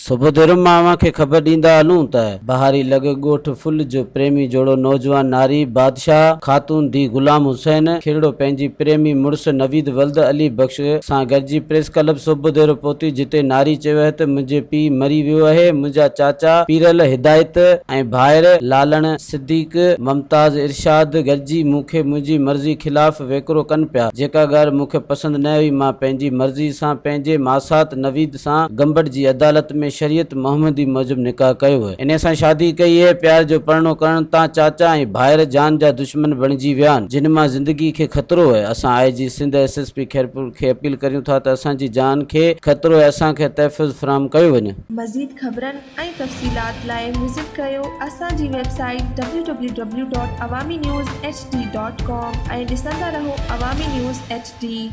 صبح مان اوهان کي خبر ڏيندا هلون ته بهاري لڳ ڳوٺ ڦل جو پريمي جوڙو نوجوان ناري بادشاهه خاتون ڌي غلام حسين کهڙو پنهنجي پريمي مڙس نويد ولد علي بخش سان گڏجي پريس ڪلب صبح پهتي جتي ناري چيو اهي ته منهنجي پيء مري ويو اهي منهنجا چاچا پيرل هدايت ۽ ڀائر لالڻ صديق ممتاز ارشاد گڏجي مون کي منهنجي مرضي خلاف ويڪرو ڪن پيا جيڪا ڳالهه مون کي پسند نه هئي مان پنهنجي مرضي سان پنهنجي ماسات نويد سان گمبٽ جي عدالت ۾ شريعت محمدي موجب نڪاح ڪيو هي. انهيء سان شادي ڪئي هي. پيار جو پرڻو ڪرڻ تان چاچا ۽ ڀائر جان جا دشمن بڻجي ويا آهن، جن مان زندگي کي خطرو هي. اسان I G Sindh S S P Khairpur کي اپيل ڪريون ٿا ته اسان جي جان کي خطرو هي اسان کي تحفظ فراهم ڪيو وڃي. مزيد خبرن ۽ تفصيلات لاء وزٽ ڪريو اسان جي website W W W dot Awami news H D dot com ۽ ڏسندا رهو عوامي نيوز ايڇ ڊي.